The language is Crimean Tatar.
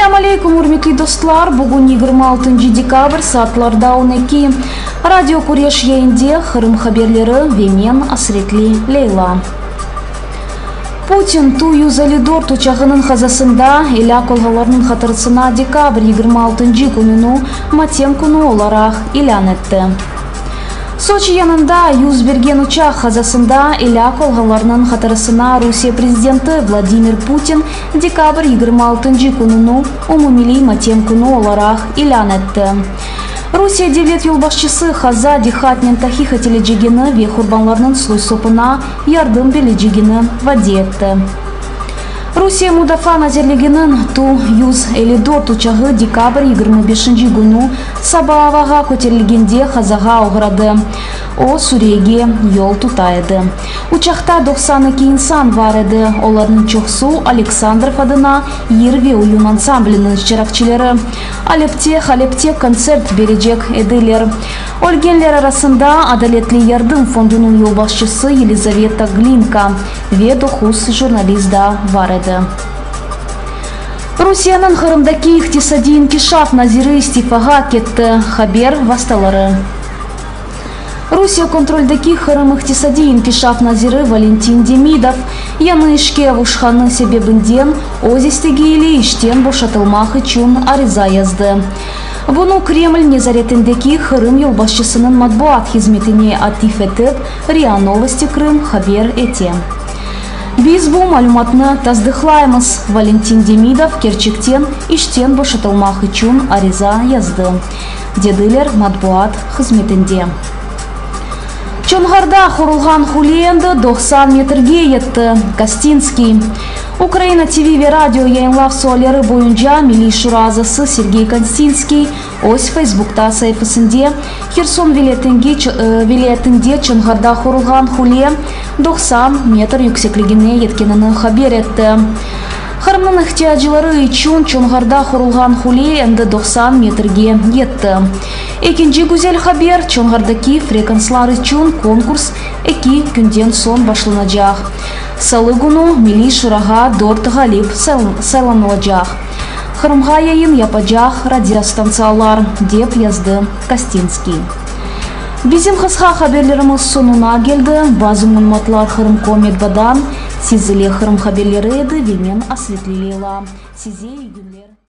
Selâm aleykum, ürmetli dostlar! Bugün yigirmi altıncı dekabr, saatlar da on eki. Radio Küreş yayında Qırım haberleri ve men, Asretli Leyla. Putin Tu 154 uçağınıñ qazasında elâk olğanlarnıñ hatırasına dekabr yigirmi altıncı kününi matem künü olaraq ilân etti. Soçi yanında yüz bergen uçaq qazasında elâk olğanlarnıñ hatırasına Rusiye prezidenti Vladimir Putin dekabr yigirmi altıncı kününi umummilliy matem künü olaraq ilân etti. Rusiye devlet yolbaşçısı qaza diqqatnen taqiq etilecegini ve qurbanlarnıñ soy-sopuna yardım berilecegini vade etti. Rusiye Mudafaa nazirliginiñ Tu 154 uçağı dekabr yigirmi beşinci künü saba avağa köterilgende qazağa oğradı. O, Suriyege yol tuta edi. Uçaqta 92 insan bar edi, olarnıñ çoqusı Aleksandrov adına yır ve oyun ansambliniñ iştirakçileri. Alepte Halepte kontsert berecek ediler. Ölgenler arasında Adaletli yardım fondunıñ yolbaşçısı Yelizaveta Glinka ve doquz jurnalist da bar edi. Rusiyeniñ Qırımdaki iqtisadiy inkişaf naziri istifağa ketti, haber vastaları. Rusiye kontroldeki Qırım iqtisadiy inkişaf naziri Valentin Demidov, yañı işke avuşqanı sebebinden öz istegi ile işten boşatılmaq içün ariza yazdı. Bunı Kreml nezaretindeki Qırım yolbaşçısınıñ matbuat hizmetine atif etip, RIA Novosti Krım haber ete. Biz bu malümatnı tasdıqlaymız, Valentin Demidov kerçekten işten boşatılmaq içün ariza yazdı, dediler matbuat hızmetinde. Çonğarda qurulğan qule endi 90 metrge yetti, Kostinskiy. Ukraina TV ve radio yayınlav sualleri boyunca Milliy şura azası Sergey Kostinskiy öz Feysbukta saifesinde Herson vilâyetinde Çonğarda qurulğan qule 90 metr yüksekligine yetkenini haber etti. Qırımnıñ ihtiyacları içün Çonğarda qurulğan qule endi 90 metrge yetti. Ekinci güzel haber, Çonğardaki frekanslar içün konkurs eki künden soñ başlanacaq. Salı künü Milliy Şurağa dört ğalip saylanılacaq. Qırımğa yayın yapacaq radiostantsiyalar, dep yazdı Kostinskiy. Bizim qısqa haberlerimiz soñuna keldi. Bazı malümatlar Qırım.com metbadan. Siz ile Qırım haberleri edi ve men Asretli Leyla. Size iyi günler.